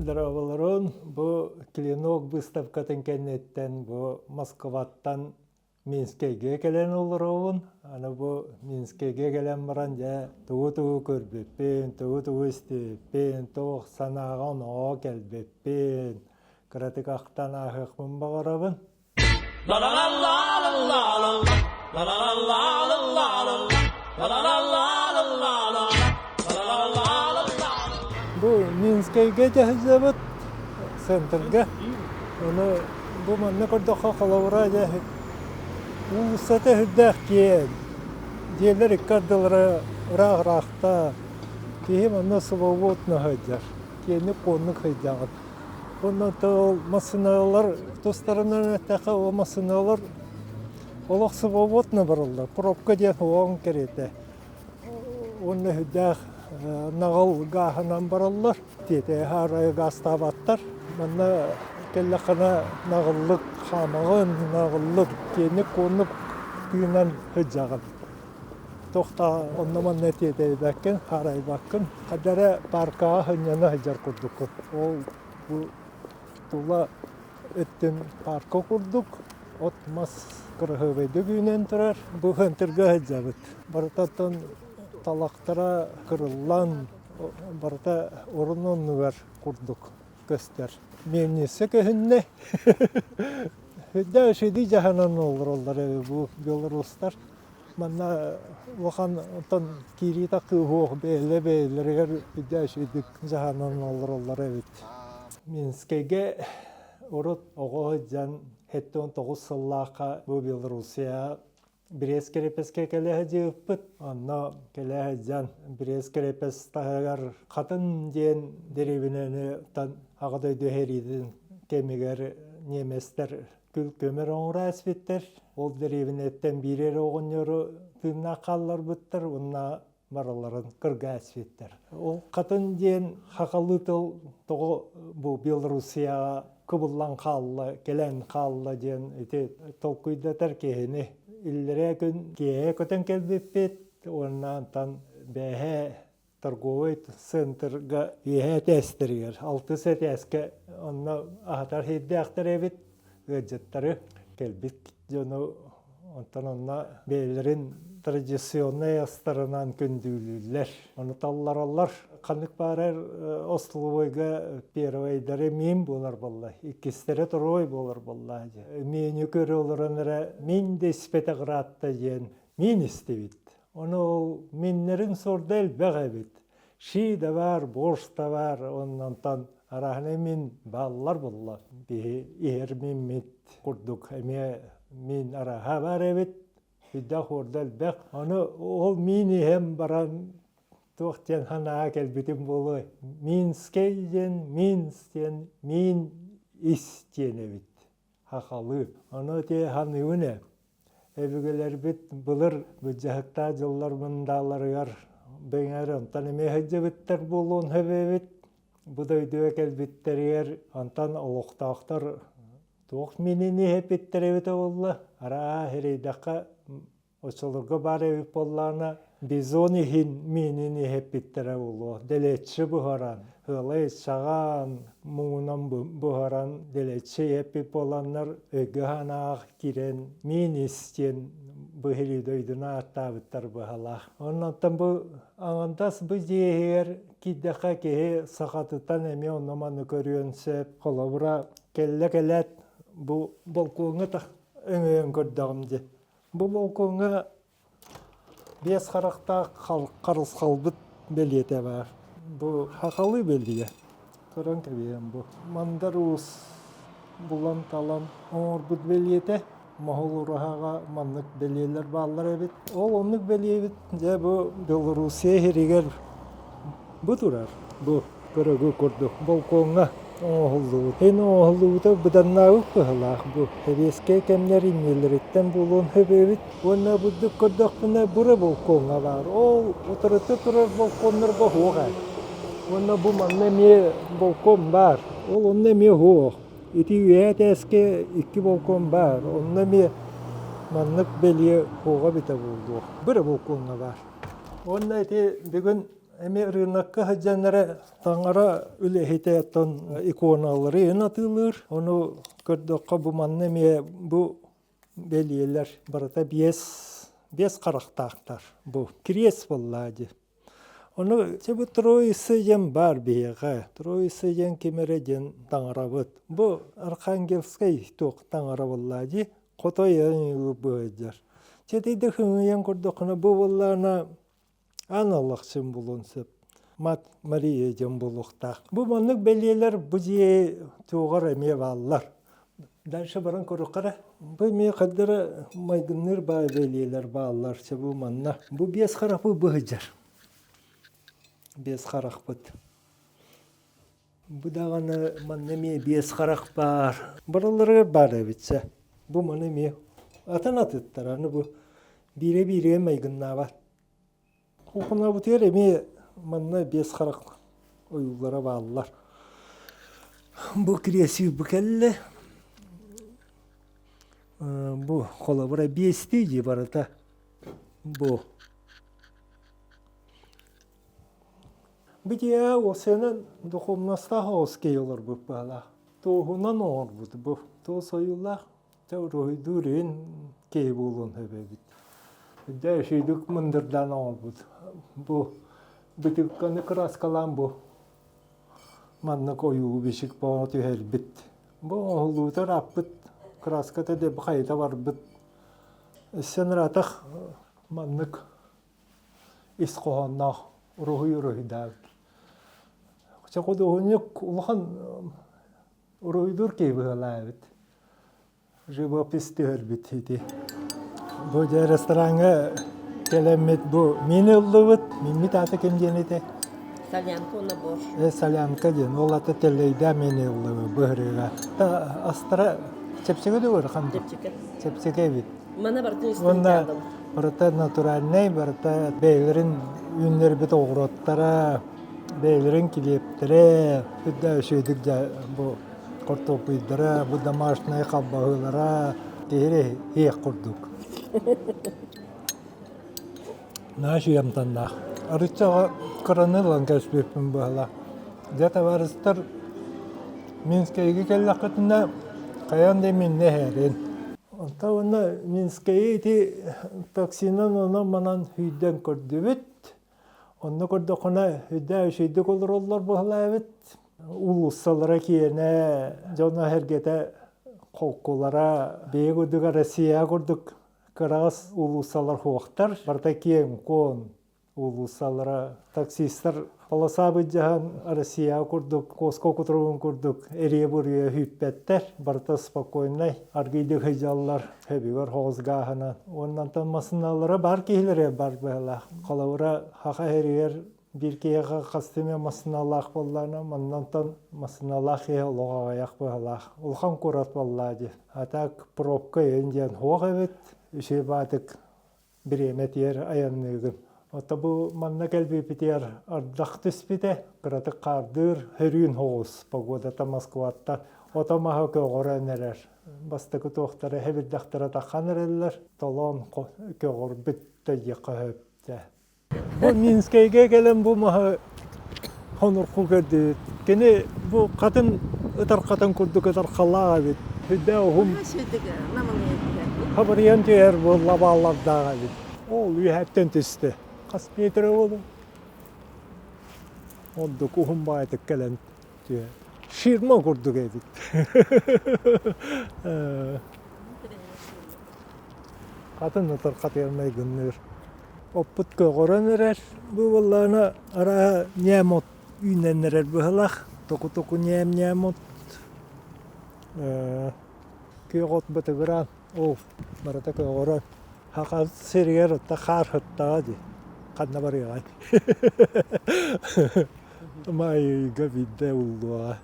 Дорооболорун, бу Клинок выставкатын кэнниттэн бу Москваттан Минскэйгэ кэлэн олоробун. Аны бу Минскэйгэ кэлэн баран дьэ тугу-тугу көрбүппүн, тугу-тугу истибиппин, туох санааҕа-онооҕо кэлбиппин кыратык ахтан ааһыахпын баҕарабын. Бу Минскэйгэ дьаһайдыбыт центрга. Ону бу манна көрдөххө холобура дьэ уулуссата сүрдээх киэҥ. Дьиэлэр икки ардылара ыраах-ыраахта. Киһи манна свободно сылдьар. Киэҥник куоннук сылдьаҕын. Уонна ол массыыналар тустарынан эттэххэ, ол массыыналар олох свободно бараллар. Пробка диэн уоҕун кэриэтэ. Уонна сүрдээх наҕыл гааһынан бараллар. Тиэтэйэ арай гаастаабаттар. Манна кэллэххинэ наҕыллык хаамаҕын, наҕыллык киэҥник-куоннук тыынан сылдьаҕын. Туохта онно-манна тиэтэйбэккин, хаарайбаккын. Ханна эрэ пааркаҕа сынньана сылдьар курдуккун. Ол бу тула өттүн паарка курдук от-мас кыраһыабайдык үүнэн турар. Бу центрга сылдьабыт. Барытаттан талахтара кырыллан, барыта орун-оннугар курдук көстөр. Миэнньиссэ көһүннэ. Үрдээх үчүгэйдик дьаһанан олороллор эбит бу белорустар. Манна улахан оттон киирии кыыһуох бэйэлэ бэйэлэригэр үрдээх үчүгэйдик дьаһанан олороллор эбит. Минскэйгэ урут оҕо сылдьан 79 сыллаахха бу Белоруссия Брест кириэпэскэ кэлэ сылдьыбыппыт. Онно кэлэ сылдьан Брест кириэпэс таһыгар Хатын диэн дэриэбинэни Аҕа дойду сэриитин кэмигэр немецтэр күл-көмөр оҥоро эспиттэр. Ол дэриэбинэттэн биир эрэ оҕонньору тыыннаах хаалларбыттар уонна барыларын кырга эспиттэр. Ол хатын диэн хахалыы тыл тоҕо бу Белоруссияҕа кыбыллан хаалла, кэлэн хаалла диэн ити толкуйдатар киһини. Иллэрээ күн киэһэ көтөн кэлбиппит уонна онтон бээһээ торговай центрга үөһээ этээстэригэр алтыс этээскэ онно аһатар сирдээхтэр эбит ыалдьыттары кэлбит дьону онтон онно бэйэлэрин традиционнай астарынан күндүүлүүллэр ону таллараллар ханнык баарар остолобуойга первойдары мин буолар буолла иккистэрэ торуой буолар буолла меню көрө олорон эрэ мин да испэтэх ыраатта диэн мин истибит Ону ол миннэрин суорда элбэх эбит. Ши да баар, борщ да баар, оннонтон арааһынай мин бааллар булла. Биһи иһэр миммит курдук эмиэ мин арааһа баар эбит. Сүрдээх уорда элбэх. Ону ол миин иһэн баран туох диэн санаа кэлбитим буолуой. Минскэй диэн, Минс диэн, миин ис диэн эбит. Хахалыы. Ону ити саныыбын ээ. Өбүгэлэрбит былыр былдьаһыктаах дьыллар мындааларыгар бэҥэр онтон эмиэ сылдьыбыттар буолуон сөп эбит. Бу дойдуга кэлбиттэригэр онтон олохтоохтор туох минини иһэппиттэр эбитэ буолла. Араа эрэйдэххэ Оччолорго баар эбит буоллаҕына, бизон иһин миинин иһэппиттэрэ буолуо. Дэлэччи буһаран, ыалай чаҕаан муҥунан буһаран дэлэччи иһэппит буоланнар өйгө-санааҕа киирэн миин ис диэн бу иһили дойдуну ааттаабыттар быһалаах. Оннуттан бу аҥардас бу дьиэ иһигэр киирдэххэ киһи сахатыттан эмиэ онно-маны көрүөн сөп. Холобура, кэллэ кэлээт бу балкоҥҥа өҥөйөн көрдөҕүм дии. Бу балкоҥҥа биэс харахтаах харысхалбыт бэлиэтэ баар. Бу хахалыы бэлиэ. Көрөн кэбиһэн бу. Мандар Уус булан-талан оҥорбут бэлиэтэ. Моһол ураһаҕа маннык бэлиэлэр бааллар эбит. Ол оннук бэлиэбит дьэ бу Белоруссия иһигэр бу турар. Бу көрөгү курдук балкоҥҥа оҥоһуллубут. Эн оҥоһуллубута быданнаабыт быһылаах бу. Сэбиэскэй кэмнэр иннилэриттэн буолуон сөп эбит. Уонна бурдук көрдөхпүнэ бура балкоҥҥа баар. Ол утарыта турар балконнарга суох ээ. Уонна бу манна эмиэ балкон баар. Ол онно эмиэ суох. Ити үөһээ этээскэ икки балкон баар. Онно эмиэ маннык бэлиэ суоҕа эбитэ буолуо. Быра балкоҥҥа баар. Уонна ити бүгүн. Эмиэ ырыынакка сылдьан эрэ таҥара үлэһитэ оттон иконалары атыылыыр. Ону көрдөххө бу манна эмиэ бу бэлиэлэр барыта биэс биэс харахтаахтар. Бу кириэс буоллаа дии. Ону чэ бу Троица диэн баар биһиэхэ. Троица диэн ким эрэ диэн таҥарабыт. Бу Архангельскай туох таҥара буоллаа дии. Хотой быһыйдьар. Чэ итийдэ хыҥыйан көрдөххүнэ бу буоллаҕына Аан Алахчын булуон сөп. Мат Мария диэн буолуохтаах. Бу маннык бэлиэлэр бу дьиэ туоҕар эмиэ бааллар. Дальше баран көрүөххэ эрэ. Бу эмиэ хайдара майгынныыр баай бэлиэлэр бааллар. Чэ бу манна. Бу биэс харахпыт быһыдьар. Биэс харахпыт. Бу даҕаны манна эмиэ биэс харах баар. Барыларыгар баар эбит сэ. Бу маны эмиэ атын атыттар. Аны бу биирэ-бииргэ майгыннаабат. Куукунабытыгар эмиэ манна биэс харах ойуулара бааллар. Бу кириэсии бу кэллэ. Бу холобура биэстии дии барыта. Бу. Битиэ уопсайынан духовностаах оҕус киһи олорбут баалаах. Туоһунан оҥорбут бу. Туос ойуулаах Дьэ уруһуйдуур иһин киһи буолуон сөп эбит. Дьэ үчүгэйдик мындырдаан оҥорбут. Бу бытыыкканы кырааскалаан бу маннык ойуу бичик бөҕө түһэрбит. Бу оҥоһуллубута ырааппыт, кырааската да хайыта барбыт. Өссө ыраатах маннык ис хоһоонноох уруһуй уруһуйдаабыт. Чэ худуоһунньук улахан Уруһуйдуур киһи быһыылаах эбит. Живопись түһэрбит ити. Бу дьэ рестораҥҥа кэлэммит бу мин ыллыбыт. Минмит аата ким диэн этэ? Солянка уонна борщ. Э, солянка диэн. Ол ата тэллэйдээх мини ыллыбыт быһырыыга. Астара чэпчэки да ыарахан Чэпчэки. Чэпчэки эбит. Мана барытын Уонна барыта натуральнай, барыта бэйэлэрин үүннэрбит оҕуруоттара, бэйэлэрин килиэптэрэ, үрдэ үчүгэйдик дьэ бу хортуоппуйдара, бу домашнай халбаһыылара киһи иһиэх курдук. Наһаа үчүгэй амтаннаах. Арыччаҕа кыраны ылан кэбиспиппин быһалаах. Дьэ табаарыстар Минскэйгэ кэллэххитинэ хайаан да миннэ иһээрин. Онтон уонна Минскэйи ити таксинан онон-манан сүүрдэн көрдүбүт. Онно көрдөххүнэ үрдээх үчүгэйдик олороллор быһалаабыт. Уулуссалара киэнэ, дьоно-сэргэтэ холкулара, бэйэ курдук Россия курдук кыраҕас уулуссалар суохтар. Барыта киэҥ-куоҥ уулуссалара. Таксистар полоса былдьаһан Россия курдук, Коско кутуругун курдук эрийэ-буруйа күүппэттэр. Барыта спокойнай, аргыйдык сылдьаллар. Сөбүгэр соҕус гааһынан. Уоннантан массыыналара баар киһилэрэ бар быһалаах. Холобура, Саха сиригэр биир киһиэхэ хас эмэ массыыналаах буоллаҕына, маннантан массыыналаах киһи олох аҕыйах быһалаах. Улахан куорат буоллаа дии. А так пробка эҥин диэн суох эбит. Үчүгэй баатык бириэмэ тиэр айанныыгын. Ото бу манна кэлбиппитигэр ардах түспүтэ, кыратык хаардыыр, сөрүүн соҕус погодата Москваттан ото маһа көҕөрөн эрэр. Бастакы туохтара хэбирдэхтэрэ таххан эрэллэр, толоон көҕөрбүт да диэххэ сөп дьэ. Бу Минскэйгэ кэлэн бу маһы хонурку көрдүбүт. Кини бу хатын ытархатын курдук ытархалаах эбит. Сүрдээх уһун хабырыйан түһэр бу лабаалардаах эбит. Ол үөһэттэн түстэ. Хас метр буолуо? Ордук уһун баҕайытык кэлэн түһэр. Ширма курдук эбит. Хатын ытархатыгар майгынныыр. Оппут көҕөрөн эрэр. Бу буоллаҕына арааһа ньээм от үүнэн эрэр быһалаах. Току-току ньээм-ньээм от. Күөх от бытыгыраан, ол барыта көҕөрөн. Саха сиригэр отто хаар сыттаҕа дии. Ханна барыаҕай? Маайыйга биирдэ ууллуоҕа.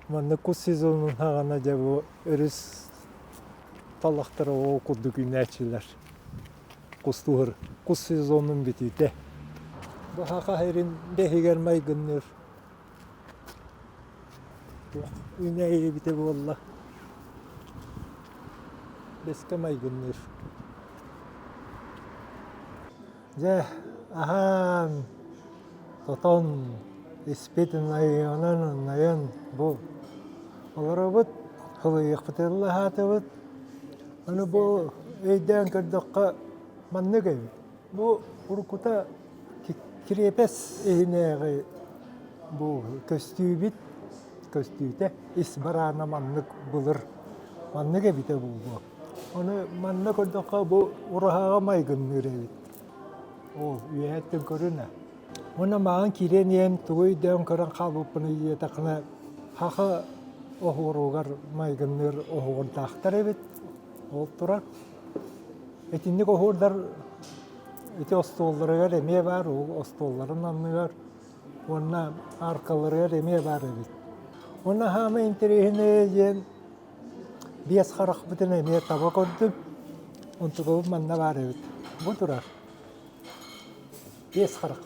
Манна кус сезонун саҕана дьэ бу өрүс талахтара ол курдук үүнээччилэр. Кустуур кус сезонун бүтүүтэ. Бу саха сирин бэһигэр майгынныыр туох үүнээйи эбитэ буолла. Бэскэ майгынныыр. Дьэ, аһаан. тотон, испитин айыанан ынайан бу олоробут, кылыйыахпытын аһаатыбыт. Аны бу өйдөөн көрдөххө маннык эбит. Бу уруккута кириэпэс иһинээҕи бу көстүүбүт көстүүтэ ис бараана маннык былыр маннык эбитэ буолуо. Ону манна көрдөххө бу ураһаҕа майгынныыр эбит. Ол үөһэттэн көрүнэ. Уонна мааҕын киирэн иһэн тугу өйдөөн көрөн хаалбыппыный диэтэххинэ хаха оһуоругар майгынныыр оһуордаахтар эбит. Ол турар. Итинник оһуордар ити остуолларыгар эмиэ баар, ол остуолларын анныгар уонна аркаларыгар эмиэ баар эбит. Уонна хаамай интэриэһинэйэ диэн биэс харахпытын эмиэ таба көрдүм. Онтукабыт манна баар эбит. Бу турар. Биэс харах.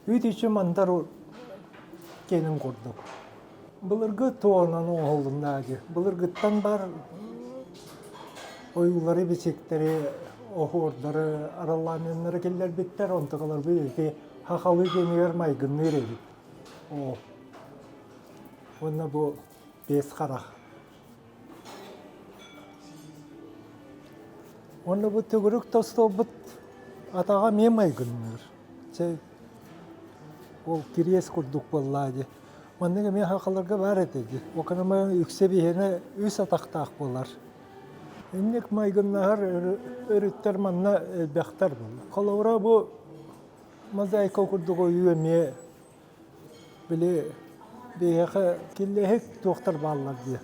Үүт үчү мандар киэнин курдук. Былыргы туонан оҥоһулунна дии. Былыргыттан бар ойуулары, бичиктэри, оһуордары, араллааннары киллэрбиттэр. Онтукаларбыт ити хахалыы киэнигэр майгынныыр эбит. Оо. Уонна бу биэс харах. Уонна бу төгүрүк тостуолбут атаҕа эмиэ майгынныыр. Чэ, ол кириэс курдук буоллаа дии. Маннык эмиэ сахаларга баар этэ дии. Оконома үксэ биһиэнэ үс атахтаах буолар. Инник майгыннаһар өрүттэр манна элбэхтэр буолла. Холобура бу мозаика курдук ойуу эмиэ били биһиэхэ киллэһик туохтар бааллар дии.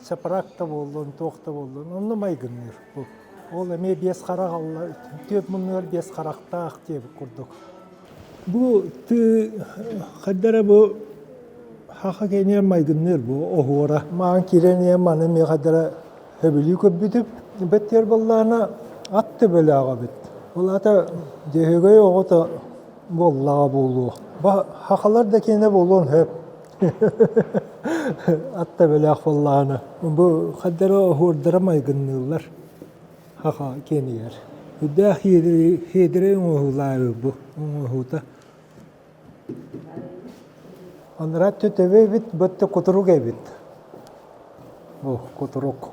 Сапрак да буоллун, туох да буоллун, онно майгынныыр бу. Ол эмиэ биэс харах алла, түөрт муннугар биэс харахтаах диэбит курдук. Бу тыы хайда эрэ бу хаха кэниэр майгынныыр бу оһуора. Маан киирэн иһэн маны эмиэ хайда эрэ сөбүлүү көрбүтүм. Бэттиэр буоллаҕына ат төбөлөөх эбит. Ол аата Дьөһөгөй оҕото буоллаҕа буолуо. Хахалар да киэнэ буолуон сөп. Ат төбөлөөх буоллаҕына. Бу хайда эрэ оһуордара майгынныыллар хаха киэнигэр. Үрдээх хиэдэрэй оҥоһуулаабы бу оҥоһуута. Анараа төбө эбит, бытта кутурук эбит. О, кутурук.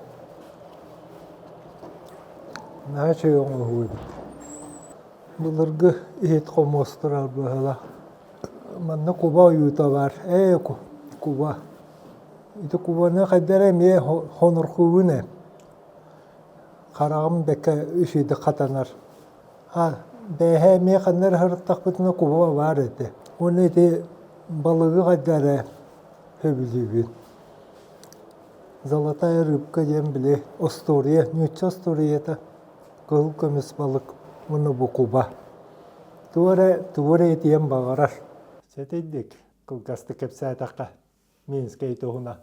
Наһаа үчүгэй оҥоһуу эбит. Былыргы иһит хомуос турар быһыылаах. Манна куба ойуута баар. Ээ, куба. Ити кубаны хайда эрэ эмиэ хонорхуубун ээ. Хараҕым бэккэ үчүгэйдик хатанар. А, бээһээ эмиэ ханна эрэ сырыттахпытына куба баар этэ. Уонна ити балыгы хайда эрэ сөбүлүүбүн. Золотая рыбка диэн били остуоруйа, нуучча остуоруйата. Кыһыл көмүс балык уонна бу куба. Тугу эрэ, тугу эрэ этиэн баҕарар. Сэтийдик, кылгастык кэпсээтэххэ, Минскэй туһунан.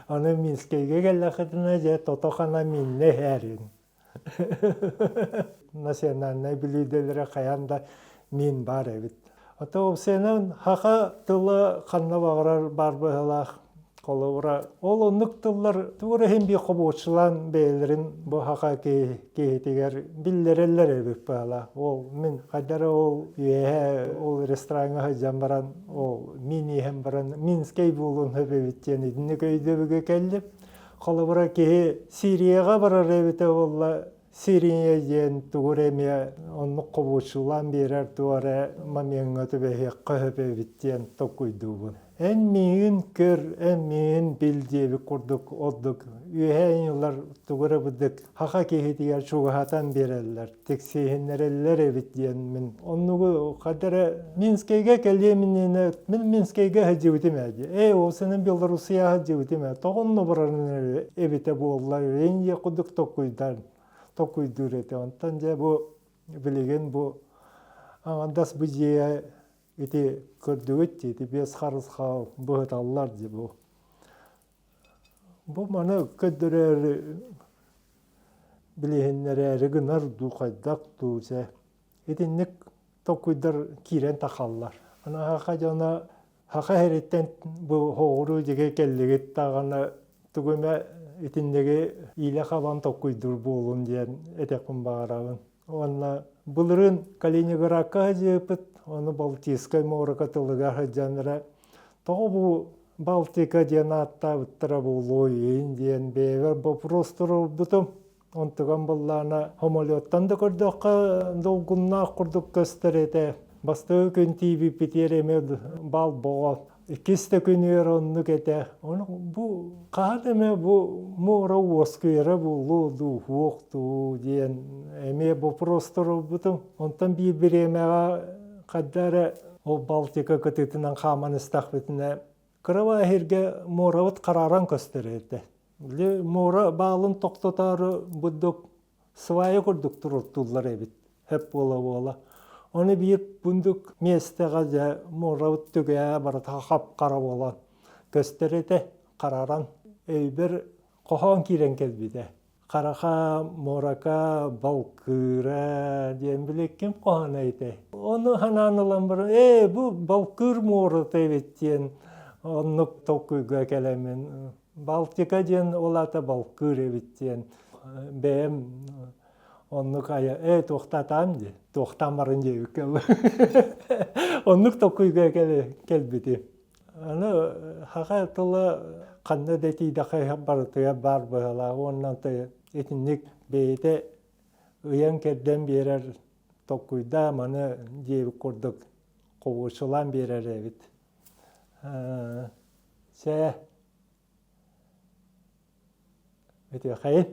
Аны Минскэйгэ кэллэххитинэ, дьэ, тото-хана миннэ иһээрин. Национальнай бүлүүдэлэрэ хайаан да мин баар эбит. Ото уопсайынан саха тыла ханна баҕарар баар быһыылаах. Холобура, ол оннук тыллар тугу эрэ иһин биир хобуоччулаан бэйэлэрин бу саха киһитигэр биллэрэллэр эбит быһыылаах. Ол мин хайда эрэ ол үөһэ ол рестораҥҥа сылдьан баран ол мин иһэн баран Минскэй буолуон сөп эбит диэн итинник өйдөбүлгэ кэллим. Холобура, киһи Сирияҕа барар эбитэ буолла Сирия диэн тугу эрэ эмиэ оннук хобуочулаан биэрэр туох эрэ момеҥҥа түбэһиэххэ сөп эбит диэн толкуйдуубун. Эн миигин көр, эн миигин бил диэбит курдук ордук үөһээ ылар тугу эрэ быдык хаха киһитигэр чугаһатан биэрэллэр, тиксиһиннэрэллэр эбит диэн мин оннугу хайда эрэ Минскэйгэ кэлиэм иннинэ мин Минскэйгэ сылдьыбытым ээ дии. Ээ ол сенен Белоруссияҕа сылдьыбытым ээ. Тоҕо онно барарын эбитэ буолла ийэ курдук толкуйдар толкуйдуур этэ. Онтон дьэ бу билигин бу аҥардас бу дьиэ ити көрдүгүт дии ити биэс харысхал быһыталлар дии бу. Бу маны көрдөрөөрү билиһиннэрээри гынар дуу хайдах дуу дьэ итинник толкуйдар киирэн тахаллар. Аны саха дьоно саха сириттэн бу соҕуруу диэки кэллигит даҕаны тугу эмэ итинниги иилэ хабан толкуйдуур буолун диэн этиэхпин баҕарабын. Уонна былырыын Калининградка сылдьыбыппыт, ону Балтийскай муора кытылыгар сылдьан эрэ тоҕо бу Балтика диэн ааттаабыттара буолуой диэн бэйэбэр боппуруос туруорбутум. Онтуган быллаана самолеттан да көрдөххө долгуннаах курдук көстөр этэ. Бастакы күн тиийбиппитигэр эмиэ бал боҕо. Иккис да күнүгэр оннук этэ. Ону бу хаһан эмэ бу муора уоскуйара буолуо дуу, суох дуу диэн эмиэ боппуруос туруорбутум. Онтон биир бириэмэҕэ хайда эрэ ол Балтика кытыытынан хааман истэхпитинэ кыра эһиргэ муорабыт харааран көстөр этэ. Били муора баалын тохтотоору бурдук свая курдук туруортууллар эбит сөп буола-буола. Ону биир бундук миэстэҕэ дьэ муорабыт түгэҕэ барыта хап-хара буолан көстөр этэ, харааран. Өйбөр хоһоон киирэн кэлбитэ. Хараха, муорака, балкыыра диэн били ким хоһооно этэй? Ону санаан ылан баран, ээ, бу балкыыр муората эбит диэн оннук толкуйга кэлэммин Балтика диэн ол аата балкыыр эбит диэн бэйэм оннук айа ээ туохтаатаам дии туохтаан баран диэбиккэ оннук толкуйга кэлбитим аны саха тыла ханна да тиийдэххэ барытыгар баар быһыылаах уонна итинник бэйэтэ ыйан-кэрдэн биэрэр толкуйдаа маны диэбит курдук холуочулаан биэрэр эбит Чэ, бүтүөххэйин.